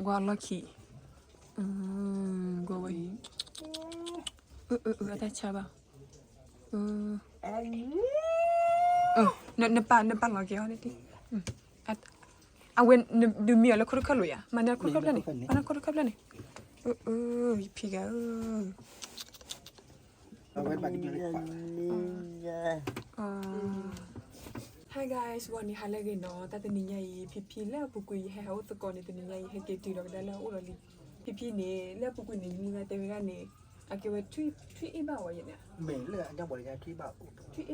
ကွၢ်လီၢ်ခံ, ကွၢ်ဝဲ, အတၢ်ဆါဘၣ်, နပာ်လီၤက့ၤအီၤန့ၣ်, အဝဲဒုးမံအီၤလၢခိၣ်တခၢၣ်လိာ်ယၤ, မၤန့ၢ်ခိၣ်တခၢၣ်ဖျၢၣ်န့ၣ်, မၤန့ၢ်ခိၣ်တခၢၣ်ဖျၢၣ်န့ၣ်, ယဖံဂၤဧၢ Hi guys, ဂီၤနံၤဟါလၢအဂ့ၤနီၤ, တၢ်တနံၤညါအံၤ ဖံဖံလၢအပူၤကွံာ် ယဟဲဟးအိၣ်သကိးန့ၣ် တနံၤညါအံၤ ဟဲက့ၤတုၤဒီးကဒါလၢအအိၣ်လီၤလံ. ဖံဖံန့ၣ် လၢအပူၤကွံာ်န့ၣ် ယမုၢ်ဂၤတဲဝဲဒၣ်န့ၣ် အကဲဝဲထွံၣ်အ့ၣ်ဘၣ်ဝဲယဲန့ၣ်, ထွံၣ်အ့ၣ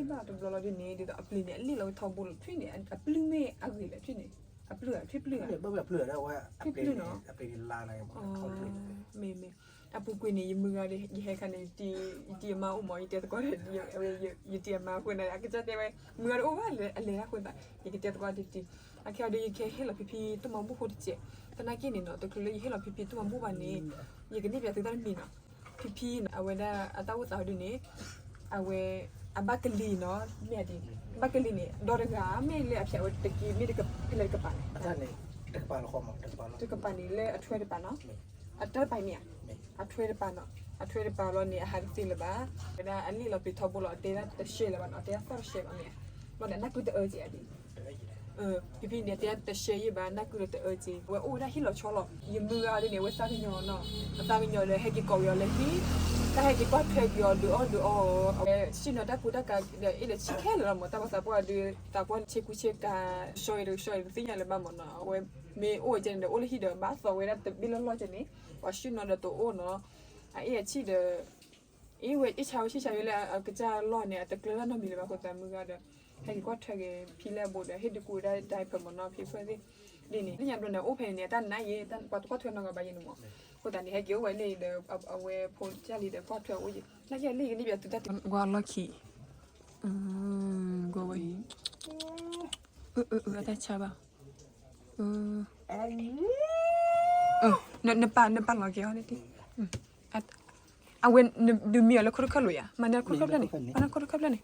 ်ဘၣ်တဘျီလီၤဒ်န့ၣ် ဒ်သိးအပျ့ၤန့ၣ် အလ့ၣ်လီၤဝဲထီဘိလီၤ, ထွံၣ်န့ၣ် အပျုၢ်မ့ၢ်အဂ့ၤလဲၣ်, ထွံၣ်န့ၣ် အပျုၢ်ဧါ, ထွံၣ်ပျုၢ်ဧါ, ထွံၣ်ပျုၢ်နီၤ, မ့ၢ်မ့ၢ် အပူၤကွံာ်န့ၣ် ယမုၢ်ဂၤဒီး ယဟဲခါန့ၣ် ယတံၤအမါအိၣ်မး, ယတဲသကိးဒီး ယတံၤအမါအဃိန့ၣ် အကစၢ်တဲဝဲ မုၢ်ဂၤတအိၣ်ဘၣ်လၢအလဲၤတၢ်အဃိသတး ယကတဲသကိးတံၤတံၤ, အခဲအံၤဒီး ယကဟ့ၣ်လီၤဖံဖံ တိၢ်မၤဘူၣ်ဖိတစဲး, သနာ်က့န့ၣ်နီၤ တချုးလၢယဟ့ၣ်လီၤဖံဖံတိၢ်မၤဘူၣ်ဘၣ်န့ၣ် ယကန့ၢ်ပၠးသုတၢ်တမံၤနီၤ, ဖံဖံန့ၣ် အဝဲဒၣ်အတၢ်အိၣ်သးဒ်န့ၣ် အဝဲ အဘၣ်ကလံၤနီၤ, မ့ၢ်ဒ် ဘၣ်ကလံၤန့ၣ် ဒီတဂၤ မ့ၢ်လၢအဖျဲးဝဲတက့ၢ်, မ့ၢ်တကပၤန့ၣ်, တကပၤန့ၣ် လၢအထွဲတပၤနီၤ, အတၢ်တပၤမ့ၢ်ဧါ, အထွဲတပၤနီၤ, အထွဲတပၤလီၤန့ၣ် အဟးတသ့လၢၤဘၣ်, ဝဲဒၣ်အလ့ၣ်လီၤပျံၤထီဘိလီၤ, အတဲဒၣ်တရှဲလၢၤဘၣ်နီၤ, အတဲဒၣ်သီၣ်တရှဲဘၣ်မ့ၢ်ဧါ, ဘၣ်ဒီးနၢ်ကုတအၢက့ၤဧါဒ် ဖံဖံန့ၣ် အတဲဒၣ်တရှဲယံာ်ဘၣ်, နၢ်ကုဒီးတအၢက့ၤ, အဝဲအိၣ်ဝဲဒၣ်ဟံၣ်လီၤဆီလီၤ, ယမုၢ်ဂၤဒ်န့ၣ် အဝဲသးကညီၤနီၤ, အသးကညီၤဒီး ဟဲက့ၤကိးက့ၤအီၤလၢဟံၣ်, တၢ်ဟဲက့ၤကွၢ်ထွဲက့ၤအီၤဒုးအီၣ်ဒုးအီအီၤ, အဝဲဆ့ၣ်နီၤတၢ်ကူတၢ်ကၤဒီး အ့ၣ်ဒီးဆံၣ်ခဲလၢာ်လီၤမး, တၢ်ပှၤသးပှၢ်ဒုး သးပှၢ်ဆ့ကူဆ့ကၤ ကဆှီအံၤတကဆှီအံၤ တသ့ၣ်ညါလၢၤဘၣ်မးနီၤ, အဝဲမ့ၢ်အိၣ်ဝဲကဲန့ၣ်ဒီး အိၣ်လၢဟံၣ်ဒီး ဘၣ်သီဝဲဒၣ်တဘ့ၣ်လီၢ်လီၢ်ကဲန့ၣ်, ပှၤဆ့ၣ်နီၤဒီးတအိၣ်နီၤ, အအ့ၣ်အဆံၣ်ဒီး အ့ၣ်ဝဲအ့ၣ်ဆါဝဲဆံၣ်ဆါဝဲလၢအကစၢ်လီၢ်န့ၣ် အတကျၢၤတၢ်နီတမံၤလၢၤဘၣ်အဃိသတး မုၢ်ဂၤဒီး ဟဲက့ၤကွၢ်ထွဲက့ၤဖံလၢအဘူးဒီး ဟ့ၣ်ဒုးကူဝဲဒၣ် diaper မးနီၤ, ဖံဖျၢၣ်သ့ၣ်ဒ်န့ၣ်, သ့ၣ်ညါဘျီန့ၣ် အိၣ်ဖဲန့ၣ်န့ၣ် အတၢ်နးယဲ ပှၤတကွၢ်ထွဲနီတဂၤဘၣ်ယဲန့ၣ်မး, အဃိသတးန့ၣ် ဟဲက့ၤအိၣ်ဝဲလၢဒီး အဝဲဖိတၢ်လံဒီးကွၢ်ထွဲအိၣ်ယဲ, နာ်က့လံကန့ၢ်ပၠးသုတၢ်တကွၢ်လီၢ်ခံ, ကွၢ်ဝဲ, အတၢ်ဆါဘၣ် နပာ်လီၤက့ၤအီၤန့ၣ်, အဝဲဒုးမံအီၤလၢခိၣ်တခၢၣ်လိာ်ယၤ, မၤန့ၢ်ခိၣ်တခၢၣ်ဖျၢၣ်န့ၣ်, မၤန့ၢ်ခိၣ်တခၢၣ်ဖျၢၣ်န့ၣ်,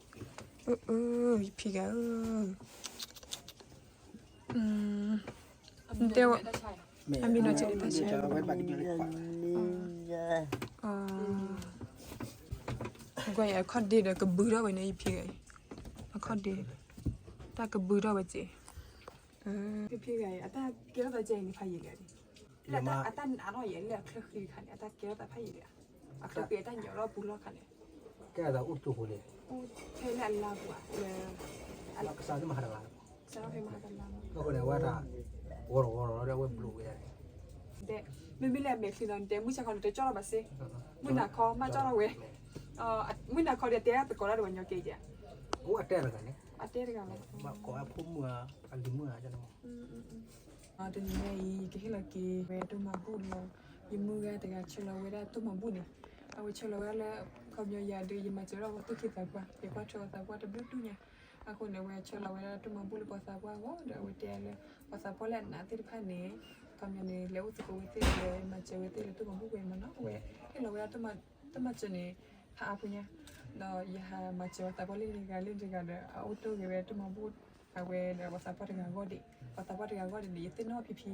ဖံဂၤဧၢ, နတဲဝဲ, အမံၤနီၤကဲန့ၣ်တၢ်ဆါ, ကွၢ်အခီၣ်ဒ့ဒီးကဘုးထီၣ်ဝဲန့ၣ် ယဖံဂၤအံၤ, အခီၣ်ဒ့, တၢ်ကဘုးထီၣ်ဝဲက့ၤ ဖံဖံဂၤအံၤ အတၢ်ကဲထီၣ်သးကဲအံၤန့ၣ်ဖးယံာ်လံဧါ, လၢအတၢ်အါထီၣ်ယဲၢ်လၢအချၢဃံတခါန့ၣ် အတၢ်ကဲထီၣ်သးဖးယံာ်လံဧါ, အချၢဃံအတၢ်ညိးထီၣ်ပူၤလီၢ်ခါန့ၣ်, ကဲထီၣ်သးအိၣ်တကၠိဖိလံ, အိၣ်ဖဲလၢအလါပူၤဧါ, လၢကစၢ်မၤဟးတလါ, ကစၢ်ဖဲမၤဟးတလါ, အဃိန့ၣ် အဝဲဒၣ် ဂီၤလီၤဂီၤလီၤဒီးအဝဲဘျိးဝဲဒၣ်န့ၣ်, မ့မ့ၢ်လၢအမဲာ်ချံနီၤ နတဲမုၢ်ဆါခီန့ၣ် တကၠီၣ်ထီၣ်ဘၣ်စ့, မုၢ်နၤခီမးကၠီၣ်ထီၣ်ဝဲ, မုၢ်နၤခီဒီးတဲသကိးတၢ်ဒီးပှၤညီကဲကဲ, အိၣ်အတဲတဂၤန့ၣ်, အတဲတဂၤလီၤ, ကိးဝဲဖိမုၣ်ဧါ အလံၤမုၣ်ဧါန့ၣ်မး တနံၤညါအံၤ ယကဟ့ၣ်လီၤက့ၤဝဲတိၢ်မၤဘူၣ်လီၤ, ယမုၢ်ဂၤတဂၤဆၢလီၤဝဲဒၣ်တိၢ်မၤဘူၣ်န့ၣ်, အဝဲဆၢလီၤဝဲဒၣ်လၢ ခီပညီယၤဒီး ယမၤစၢၤဝဲဒၣ်ပှၤသူၣ်က့သးပှၢ်, ယကွၢ်ထွဲပှၤသးပှၢ်တဘျုးဒူၣ်ညါ, အဃိန့ၣ် အဝဲဆၢလီၤဝဲဒၣ်တိၢ်မၤဘူၣ်လၢပှၤသးပှၢ်အဂီၢ်ဒီး အဝဲတဲလၢ ပှၤသးပှၢ်လၢအနးသ့ၣ်တဖၣ်န့ၣ်, ခီပညီန့ၣ် လဲၤအိၣ်သကိးဝဲသ့ၣ်ဒီး မၤစၢၤဝဲသ့ၣ်လၢတိၢ်မၤဘူၣ်ဝဲမးနီၤ, အဝဲဟ့ၣ်လီၤဝဲဒၣ် တၢ်မၤစၢၤန့ၣ် ဖးအါဖိညါ, ဒီးယဟးမၤစၢၤပှၤသးပှၢ်လၢတဂၤလၢတဂၤဒီး အအိၣ်တိၢ်ဂ့ၤဝဲတိၢ်မၤဘူၣ်, အဝဲဒီးပှၤသးပှၢ်တဂၤအဂီၢ်ဒံး, ပှၤသးပှၢ်တဂၤအဂီၢ်ဒံးန့ၣ် ယသ့ၣ်နီၣ်ဖံဖံ,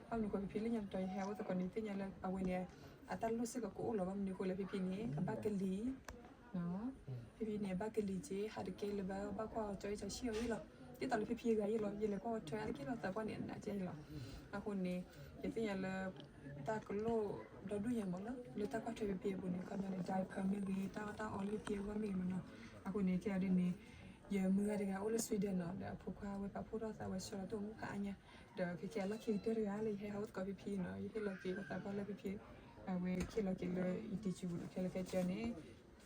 ဘၣ်မနုၤဃိဖံဖံလၢညါတတီၤယဟဲအိၣ်သကိးန့ၣ် သ့ၣ်ညါလၢအဝဲန့ၣ် အတၢ်လိၣ်စ့ၢ်ကီးကအိၣ်လီၤ, ဘၣ်မနုၤဃိလၢဖံဖံန့ၣ် အဘၣ်ကလံၤ ဖံဖံန့ၣ် အဘၣ်ကလံၤက့ၤ ဟးတကဲလၢၤဘၣ်, ဘၣ်ကွၢ်အီၤကၠီအံၤကၠီဆံၣ်အီၤယဲၢ်လီၤ, ဒ်သိးလၢဖံဖံအဂၤယဲၢ်လီၤ, ယလဲၤကွၢ်အီၤထွဲအါတက့ၢ်လီၤ, သးပှၢ်န့ၣ် အနးကဲလီၤ, အဃိန့ၣ် ယသ့ၣ်ညါလၢ တၢ်ကလိၣ်ဒီဒူၣ်ညါမးနီၤ, လၢတၢ်ကွၢ်ထွဲဖံဖံအပူၤန့ၣ် ခီပညီန့ၣ် diaper မ့ၢ်ဂ့ၤ, တၢ်အီၣ်တၢ်အီလၢဖံဖံအဂီၢ်မ့ၢ်ဂ့ၤမးနီၤ, အဃိန့ၣ် ခဲအံၤဒ်န့ၣ် ယမုၢ်ဂၤတဂၤအိၣ်လၢ Sweden နီၤ, ဒီးအဖိခွါဝဲပာ်ဖှိၣ်ထီၣ်သးဝဲဆှၢလီၤတိၢ်မၤဘူၣ်ဖးအါညါ, ဒီးခဲခဲအလီၢ်ခံကတၢၢ်တဂၤလၢယဟဲဟးအိၣ်သကိးဖံဖံနီၤ, ယဟ့ၣ်လီၤက့ၤပှၤသးပှၢ်လၢဖံဖံ အဝဲဟ့ၣ်လီၤက့ၤလၢယတံၤစုပူၤနီၤ, ခဲလၢာ်ခဲဆ့န့ၣ်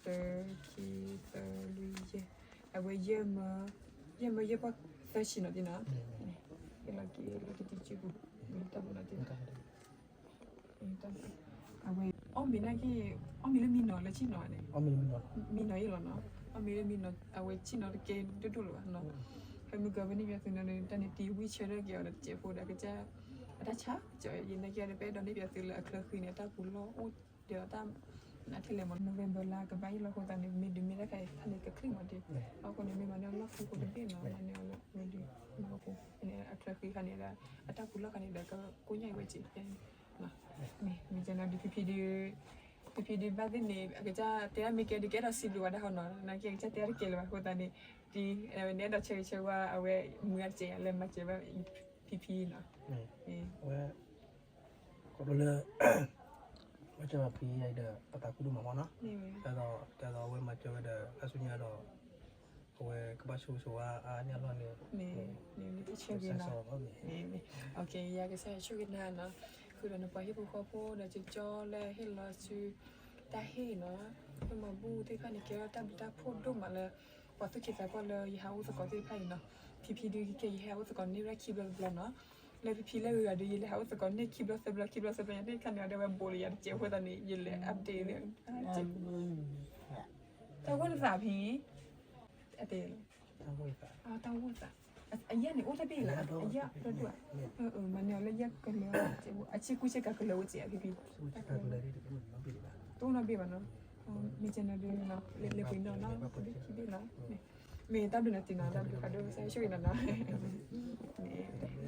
သၢ ခံ သၢ လွံၢ် ယဲၢ်, အဝဲယဲၢ်မၢ, ယဲၢ်မၢယဲၢ်ပှၢ်သၢဆံနီၤဒ်နီၤ, ဟ့ၣ်လီၤက့ၤလၢယတံၤစုပူၤ, တၢ်ပူၤနီၤဒ် အဝဲ အီၣ်မ့ၤနာ်က့, အီၣ်မ့ၤလၢမံနီၤလၢဆ့ၣ်နီၤန့ၣ်, မံနီၤယဲၢ်လီၤနီၤ, အီၣ်မ့ၤလၢမံနီၤ အဝဲဆ့ၣ်နီၤတကဲဒိၣ်ဒိၣ်လၢၤဘၣ်နီၤ, ဖဲမုၢ်ကီၤဖဲန့ၣ်ပၠးသုနီၤ တၢ်န့ၣ်တံၤဝံဆၢထၢၣ်က့ၤအီၤဒီးတစဲးဖိဒီးကစၢ်, အတၢ်ဆါကၠီယဲၢ်နာ်က့ဒီး ပအဲၣ်ဒိးန့ၢ်ပၠးသုလၢအချၢဃံန့ၣ် အတၢ်ပူၤလီၢ်အိၣ်ဒီးအတၢ်နးထဲလဲၣ်မး, November လါကဘၣ်ယဲၢ်လီၤအဃိသတးန့ၣ် မ့ၢ်ဒုးမ့ၢ်တၢ်ခါအံၤ ခါန့ၣ်ကချံၣ်မးဒ်, အဃိန့ၣ် မ့ၢ်မၤန့ၢ်အလီၢ်ခူဖိတဘ့ၣ်နီၤ, မၤန့ၢ်အီၤလၢဝဲဒုး, အဃိန့ၣ် အချၢဃံခါန့ၣ်ဒီး အတၢ်ပူၤလီၢ်ခါန့ၣ်ဒီး ကကိညၢ်အံၤဝဲစ့ၢ်ကီး မ့ၢ်ကနီၤဒုး ဖံဖံဒုး ဖံဖံဒုးဘၣ်သ့ၣ်န့ၣ် အကစၢ်တဲဒၣ်မ့ၢ်ကဲဒုးကအဲၣ်ဒိးစံးဘျုးဝဲဒၣ်ဟီနီၤ, နာ်က့အကစၢ်တဲဒၣ်တကဲလၢၤဘၣ်အဃိသတးန့ၣ်, ဒ် အဝဲန့ၣ်အဲၣ်ဒိးဆၢဂ့ၤဆၢဝါအဝဲမုၢ်ဂၤတစဲးယၤလၢမၤစၢၤဘၣ်ဖံဖံနီၤ, ဝဲ ခီဖျိလၢ မၤစၢၤဘၣ်ဖံအံၤဒီး ပသးခုဒိၣ်မးမီၢ်နီၤ, ဒ်သိးအဝဲမၤစၢၤဝဲဒီး အါဆူညါဒီး အဝဲကဘၣ်ဆိၣ်ဂ့ၤဆိၣ်ဝါအါအါန့ၢ်အလီၢ်န့ၣ်, မ့ၢ်တဆၢဂ့ၤနီၤ, မ့ၢ် ယကစၢ်ဆိၣ်ဂ့ၤနၤနီၤ, ဃုာ်ဒီးနပှၤဟံၣ်ဖိဃီဖိဒီးကၠီလၢဟ့ၣ်လီၤဆူ တၢ်ဟ့ၣ်နီၤ, လၢမၤဘူၣ်သ့ၣ်တဖၣ်န့ၣ် ကဲထီၣ်တၢ်ဘျုးတၢ်ဖှိၣ်ဒိၣ်မးလၢ ပှၤသူၣ်က့သးပှၢ်လၢယဟးအိၣ်သကိးသ့ၣ်တဖၣ်အံၤနီၤ, ဖံဖံဒုးကဲ ယဟဲအိၣ်သကိးန့ၢ်ဝဲဒၣ်ခံဘျီတဘျီနီၤ, လၢဖံဖံလၢဂၤဂၤဒီး ယလဲၤဟးအိၣ်သကိးန့ၢ်ခံဘျီသၢဘျီ ခံဘျီသၢဘျီ ယန့ၣ်ခါန့ၣ် အဒိဝဲဘိးလၢယၤတစဲးအဃိသတးန့ၣ် ယလဲၤ update လၢ တၢ်ဂိၢ်နသးဖံ, အတဲ, တၢ်ဂိၢ်နသး, အယဲၢ်န့ၣ်အိၣ်တဘ့ၣ်လၢ, အယဲၢ်တဒူၣ်, မၤန့ၢ်အီၤလၢယဲၢ်ကလၢၤ, အဆ့ကူဆ့ကၤကလၢၤအိၣ်စ့ၢ်ကီးဖံဖံ, တအိၣ်နီတဘ့ၣ်ဘၣ်နီၤ, မ့ၢ်ကနီၤဒုးနီၤ လဲၤပှ့ၤနီၤနီၤ မ့ၢ်တၢ်ဘျုးနီၤတံၢ်နီၤ တၢ်ဘျုးဖးဒိၣ် ကစၢ်ဆိၣ်ဂ့ၤနီၤနီၤ, မ့ၢ်